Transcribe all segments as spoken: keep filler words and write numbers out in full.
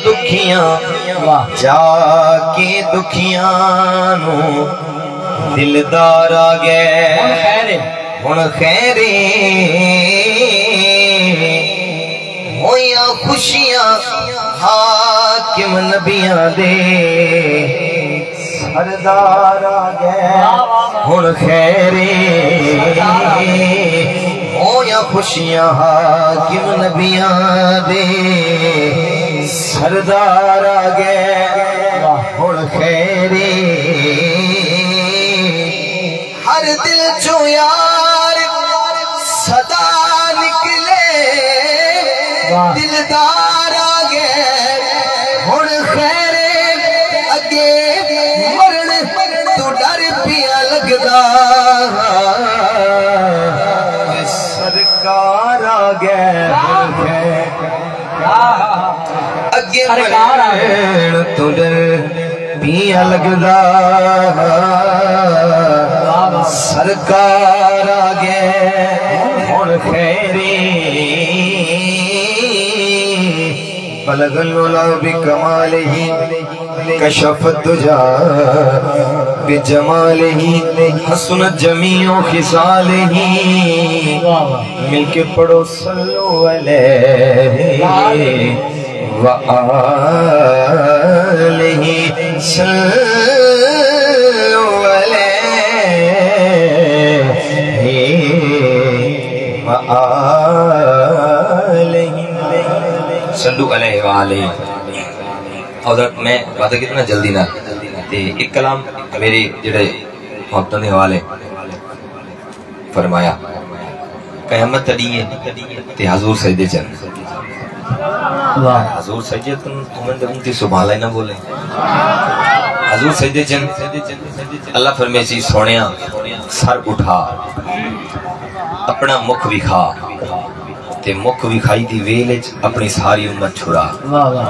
دکھیاں، واہ۔ جا کے دکھیاں نوں دلدار آ ڳئے۔ ہݨ خیر ہے۔ ہݨ خیر ہے۔ ہویاں خوشیاں حاکم نبیاں دے، سردار آ ڳئے۔ ہݨ خیر ہے۔ ہویاں خوشیاں حاکم نبیاں دے، سردار آ ڳئے۔ ہݨ خیر ہے۔ ہر دل چوں یار صدا نکلے، واہ۔ دلدار آ ڳئے۔ ہݨ خیر اڳے مرݨ توں ݙر پیا لڳدا، سرکار آ ڳئے۔ ہݨ خیر اڳے سرکار آ ڳئے۔ مرݨ توں ݙر پیا لڳدا، سرکار آ ڳئے۔ ہݨ خیر ہے۔ بلغ العلا بکمالہ، کشف الدجی بجمالہ، حسنت جمیع خصالہ۔ مل کے پڑھو، صلو علیہ و آلہ، صلو علیہ و آلہ، صلو علیہ و آلہ۔ حضرت، میں وعدہ کیتا نا جلدی نال، تے ایک کلام میرے جڑے محبتاں دے حوالے۔ فرمایا، قیامت دا ݙینہہ ہے تے حضور سجدے چن۔ واہ۔ حضور سجدے چن، توں میݙے امتی سبحان اللہ نہ ٻولے۔ حضور سجدے چن، اللہ فرمیسی، سوہݨیا، سر اٹھا، اپݨا مکھ وکھا۔ تے مکھ وکھائی دی ویل اچ اپݨی ساری امت چھڑا۔ واہ واہ۔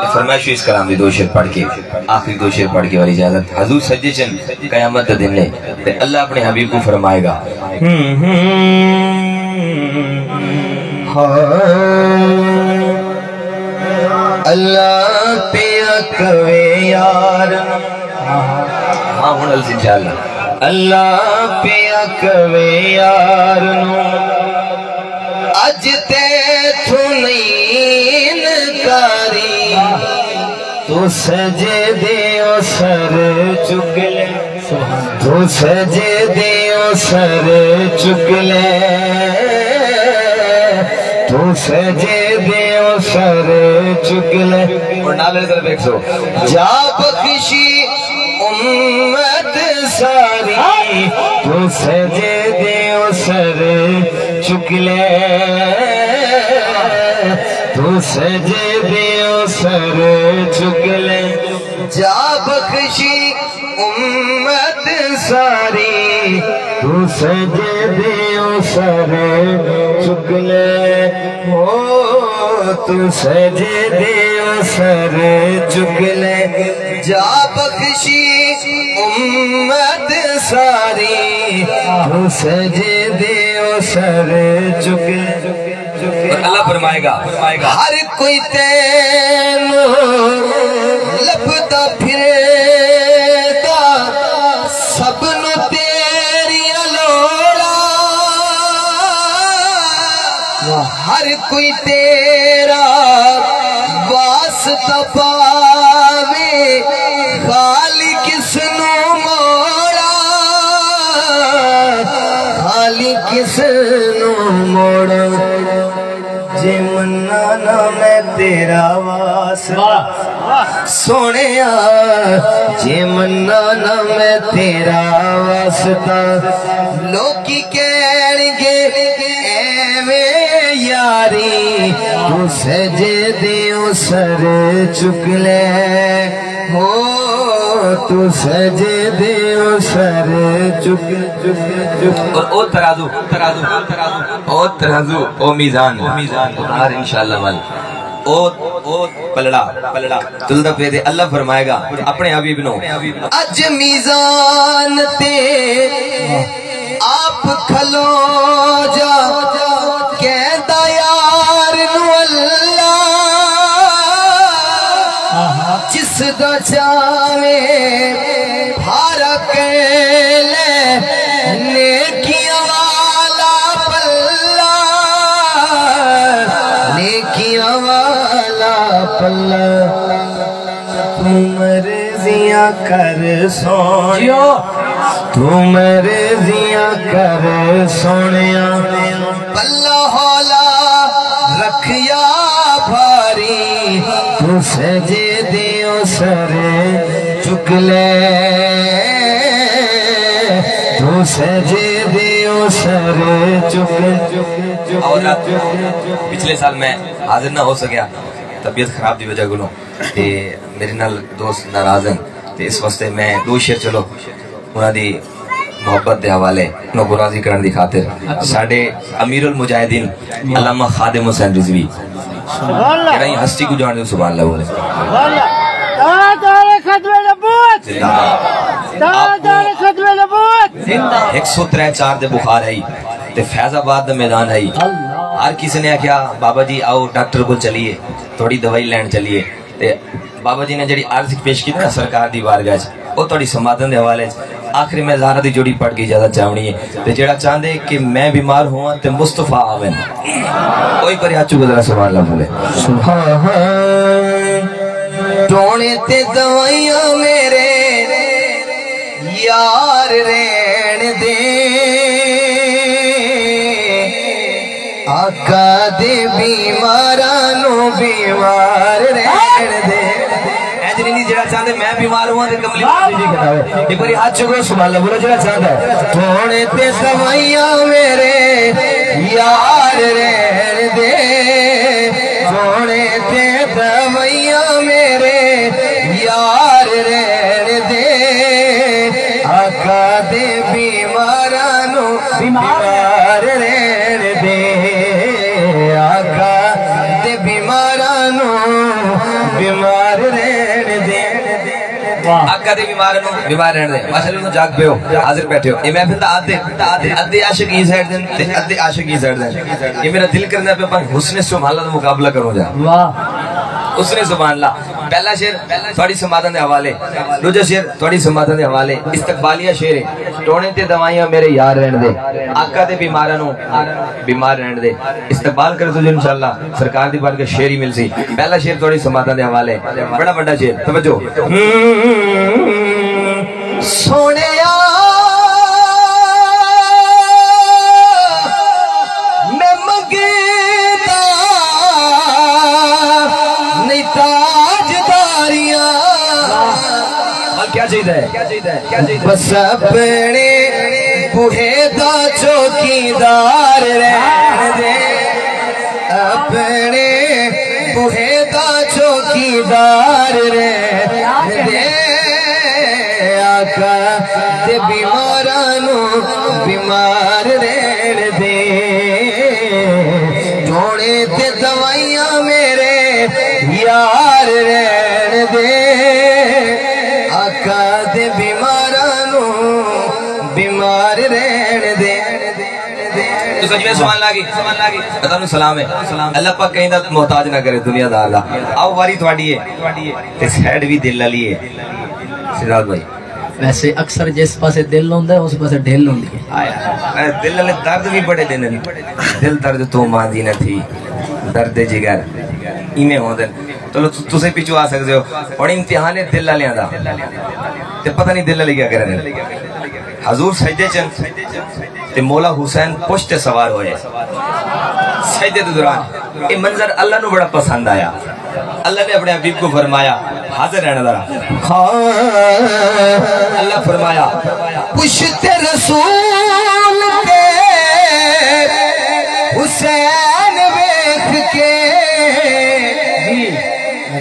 تے فرمائش اس کلام دی دو شعر پڑھ کے، آخری دو شعر پڑھ کے واری اجازت۔ حضور سجدے چن، قیامت دا دن ہے، تے اللہ اپݨے حبیب کوں فرمائے ڳا۔ ہاں۔ اللہ پیا کوے یار۔ ہاں، ہݨ السی انشاءاللہ۔ اللہ پیا کوے یار نوں، اڄ تیتھوں نئیں انکاری، توں سجدے او سر چک لے، توں سجدے او سر چک لے، توں سجدے او سر چک لے۔ اور نالے ذرا دیکھ سو۔ جا بخشی امت ساری، توں سجدے او سر چک لے، توں سجدے او سر چک لے۔ جا بخشی امت ساری، توں سجدے او سر چک لے، او توں سجدے او سر چک لے۔ جا بخشی امت ساری، توں سجدے او سر چک لے۔ اور اللہ فرمائے گا، ہر کوئی تینوں لبھدا پھردا، سب نوں تیریاں لوڑاں۔ واہ۔ ہر کوئی تیرا واسطہ پاوے، خالی کس نوں موڑاں، خالی کس نوں موڑاں۔ جے مناں نہ میں تیرا واسطہ، واہ۔ سوہݨیا، جے مناں نہ میں تیرا واسطہ، لوکی کہݨ گے ایویں یاری، توں سجدے او سر چک لے، ہو توں سجدے او سر چک، چک، چک۔ اور او ترازو، ترازو، ترازو۔ او ترازو، او میزان، او میزان، او بھار انشاءاللہ ول۔ او، او پلڑا، پلڑا تلدا پئے تے اللہ فرمائے گا اپݨے حبیب نوں، اڄ میزان تے آپ کھلو جا، کہندا یار نوں اللہ۔ جس دا چاویں بھارا کیلے، نیکیاں والا پلہ، نیکیاں والا پلہ۔ توں مرضیاں کر سوہݨیا، جیو۔ توں مرضیاں کر سوہݨیا، پلہ ہولا رکھیا بھاری، توں سجدیوں سر چک لے، توں سجدیوں سر چک۔ پچھلے سال میں حاضر نہ ہو سکیا، طبیعت خراب دی وجہ کولوں، تے میرے نال دوست ناراض ہیں، تے اس واسطے میں ݙو شعر، چلو، انہاں دی محبت دے حوالے، انہاں کوں راضی کرݨ دی خاطر ساݙے امیر المجاہدین علامہ خادم حسین رضوی، جیڑھا ایں ہستی کوں ڄاݨدے، سبحان اللہ بولے۔ تاجدار ختم نبوت۔ زندہ باد۔ تاجدار ختم نبوت۔ ہک سو ترے چار دے بخار ہئی تے فیض آباد دا میدان ہئی۔ ہر کسے نے آکھیا، بابا جی آؤ ڈاکٹر کول چلیے، تھوڑی دوائی لین چلیے۔ تے بابا جی نے جیڑھی عرض پیش کیتی نا سرکار دی بارگاہ اچ، او تہاݙی سماعتاں دے حوالے اچ۔ آخر میں زہرا دی جوڑی پڑھ کے اجازت چاوݨی ہے۔ تے جیڑھا چاہندے کہ میں بیمار ہوواں تے مصطفیٰ آون، کوئی بری ہتھ چکو ذرا سبحان اللہ بولے۔ سبحان۔ ٹونے تے دوائیاں میرے یار رہݨ دے، آقا دے بیماراں نوں بیمار رہݨ دے۔ اے جنینی جیڑھا چاہندے میں بیمار ہواں تے کملی واہ۔ جی کھڑا ہو۔ ایک باری ہتھ چکو سبحان اللہ بولو جیڑھا چاہندا ہے۔ ٹونے تے دوائیاں میرے یار رہݨ دے، ٹونے تے دوائیاں میرے یار رہݨ دے، آقا دے بیماراں نوں بیمار۔ بیمار رہݨ دے، آقا دے بیماراں نوں بیمار رہݨ دے۔ واہ۔ آقا دے بیماراں نوں بیمار رہݨ دے۔ ماشاءاللہ، تساں جاگ پئے ہو، حاضر بیٹھے ہو۔ اے محفل دا ادھے، ادھے عاشق ایں سائیڈ دن تے ادھے عاشق ایں سائیڈ دن۔ اے میرا دل کردا پیا، پر حسن سبحان اللہ دا مقابلہ کرو جا۔ واہ۔ حسن سبحان اللہ۔ پہلا شعر تہاݙی سماعتاں دے حوالے، ݙوجھا شعر تہاݙی سماعتاں دے حوالے، استقبالیہ شعر ہے۔ ٹونے تے دوائیاں میرے یار رہݨ دے، آقا دے بیماراں نوں بیمار رہݨ دے۔ استقبال کرو تو انشاءاللہ سرکار دی بارگاہ شعر ہی ملسی۔ پہلا شعر تہاݙی سماعتاں دے حوالے، بڑا وݙا شعر، توجہ۔ سوہݨیا، میں منگدا نہیں تاجداریاں۔ اور کیا چاہیدا ہے؟ بس اپݨے بوہے دا چوکیدار رہݨ دے۔ اپݨے بوہے دا چوکیدار رہݨ دے، آقا دے بیماراں نوں بیمار رہݨ دے۔ ٹونے تے دوائیاں میرے یار رہݨ دے، آقا دے بیماراں نوں بیمار رہݨ دے۔ تساں جیویں سبحان اللہ آکھی، تہاݙوں سلام ہے۔ اللہ پاک کہیں دا محتاج نہ کرے، دنیا دار دا۔ آؤ، واری تہاݙی ہے۔ تے سائیڈ وی دل والی ہے۔ سجاد بھائی۔ ویسے اکثر جس پاسے دل ہوندا ہے، اس پاسے ڈھل ہوندی ہے۔ آیا۔ اے دل والے درد وی بڑے ݙیندے نے۔ دل درد توں ماندی نہ تھی، درد جگر ایویں ہوندے نے۔ چلو، تس-، تساں پچھوں آ سڳدے ہو۔ ہݨ امتحان ہے دل والیاں دا۔ تے پتہ نہیں دل والے کیا کرن۔ حضور سجدے چ ہن تے مولا حسین پشت تے سوار ہوئے۔ سجدے دے دوران اے منظر اللہ نوں بڑا پسند آیا۔ اللہ نے اپݨے حبیب کوں فرمایا، حاضر رہݨ ذرا۔ ہاں۔ اللہ فرمایا، پشت رسول تے حسین ویکھ کے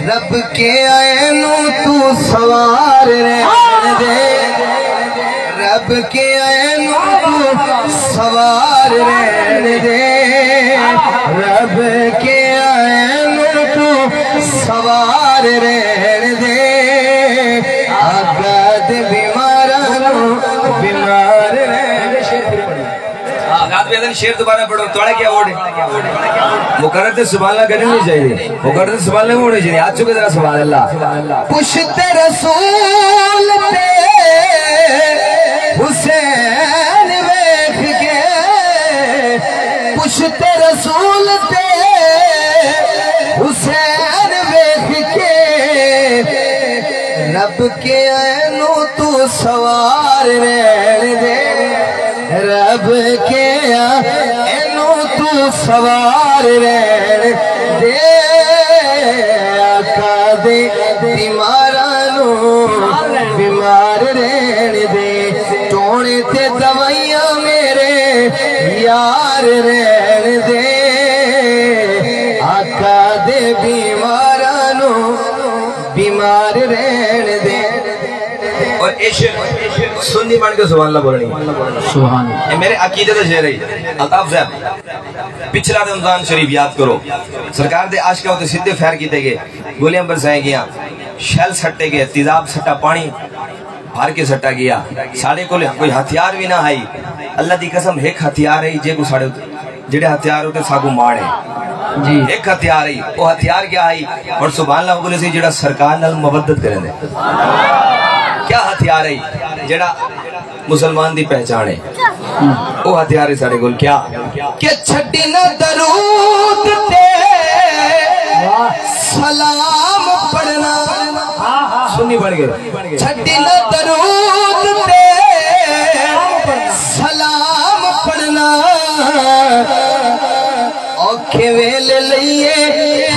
رب کے عینوں توں سوار رہݨ دے، رب کے عینوں توں سوار رہݨ دے، رب کے عینوں توں سوار رہݨ دے، آقا دے بیماراں نوں بیمار رہݨ دے۔ شعر دوبارہ پڑھو، تہاݙا کیا ووٹ ہے؟ مقرر تے سبحان اللہ کرݨی نہیں چاہیے، مقرر تے سبحان اللہ ہوݨی چاہیے۔ ہتھ چکے ذرا سبحان اللہ۔ پشت رسول تے حسین ویکھ کے، پشت رسول تے حسین ویکھ کے، رب کے اینو تو سوار رہن دے، رب کے اینو تو سوار رہن دے، آقا دے بیماراں نو بیمار رہن دے، ٹونے تے دوائیاں میرے یار رہن دے، آقا دے بیماراں نو بیمار رہن دے۔ اور اے شعر سنی بن کے سبحان اللہ بولݨی۔ سبحان اللہ۔ اے میرے عقیدے دا شعر ہے۔ الطاف صاحب، پچھلا رمضان شریف یاد کرو، سرکار دے عاشقاں اتے سدھے فائر کیتے گئے، گولیاں برسائے گیاں، شیل سٹے گئے، تیزاب سٹا، پاݨی بھر کے سٹا گیا۔ ساݙے کول کوئی ہتھیار وی نہ ہئی۔ اللہ دی قسم، ہک ہتھیار ہئی جیکوں ساݙے اتے، جیڑھے ہتھیار اتے ساکوں ماݨ ہے۔ جی۔ ہک ہتھیار ہئی، او ہتھیار کیا ہئی؟ اور سبحان اللہ بولے سی، جیڑھا سرکار نال مودت کریندے۔ کیا ہتھیار ہئی جیڑھا مسلمان دی پہچان ہے؟ او ہتھیار ہے ساݙے کول کیا؟ کہ چھڈی نہ درود تے سلام پڑھنا۔ سنی بݨ ڳئے۔ چھڈی نہ درود تے سلام پڑھنا، اوکھے ویلے لئیے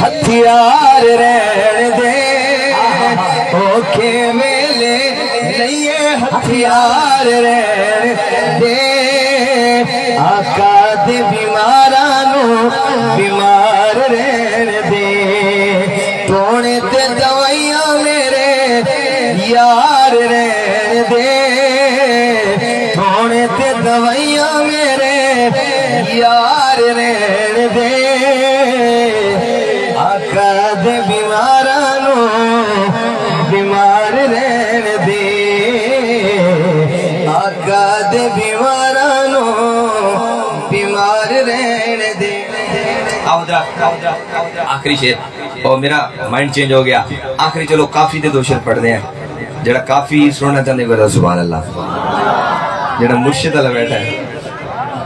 ہتھیار رہن دے، اوکھے ویلے لئیے ہتھیار رہن دے، آقا دے بیماراں نو بیمار رہن دے، ٹونے تے دوائیاں میرے یار رہن دے، ٹونے تے دوائیاں میرے یار رہن دے، آقا دے بیماراں نو بیمار رہن دے، آقا دے بیماراں نو بیمار رہن دے۔ آؤ ذرا، آؤ ذرا، آؤ ذرا۔ آخری شعر۔ او میرا مائنڈ چینج ہو گیا۔ آخری چلو کافی دے دو شعر پڑھدے ہیں۔ جڑا کافی سننا چاہندے، کرو سبحان اللہ۔ جڑا مرشد والا بیٹھا ہے۔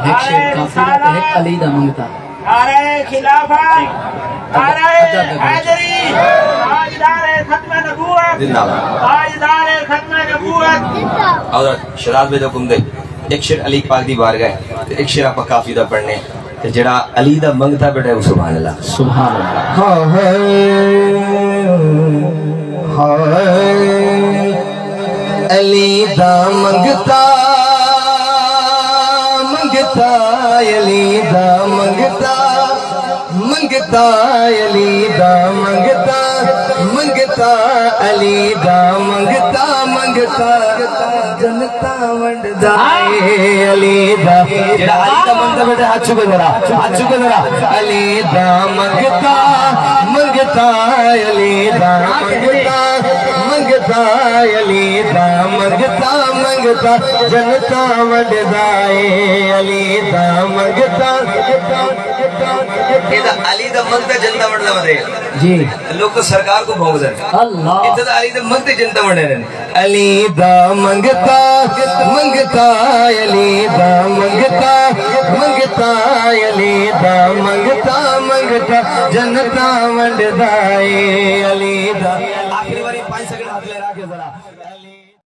ہک شعر کافی دا تے ہک علی دا منگتا۔ نعرہ خلافت، نعرہ حیدری، تاجدار ختم نبوت، زندہ باد۔ تاجدار ختم نبوت۔ اور شہزاد بھائی دا حکم دے، ایک شعر علی پاک دی بارگاہ ہے، تے ایک شعر آپاں کافی دا پڑھنے، تے جڑا علی دا منگتا بیٹھا ہے، وہ سبحان اللہ۔ سبحان اللہ۔ ہائے، ہائے، علی دا منگتا، منگتا، علی دا منگتا، منگتا، علی دا منگتا، منگتا، علی دا منگتا، منگتا، جنت ونڈدا اے علی دا۔ جڑا علی دا منگتا بیٹھا، ہتھ چکو ذرا، ہتھ چکو ذرا۔ علی دا منگتا، منگتا، علی دا منگتا، منگتا، علی دا منگتا، منگتا، جنت ونڈدا اے علی دا منگتا۔ اے دا علی دا منگتا جنت ونڈدا ودے۔ جی۔ لوگ تو سرکار کو بھونک دے۔ اللہ۔ اتھے دا علی دا منگتے جنت ونڈے نے۔ علی دا منگتا، منگتا، علی دا منگتا، منگتا، علی دا منگتا، منگتا، جنتاں ونڈدا اے علی دا۔ آخری واری پنج سیکنڈ ہتھ لہرا کے ذرا۔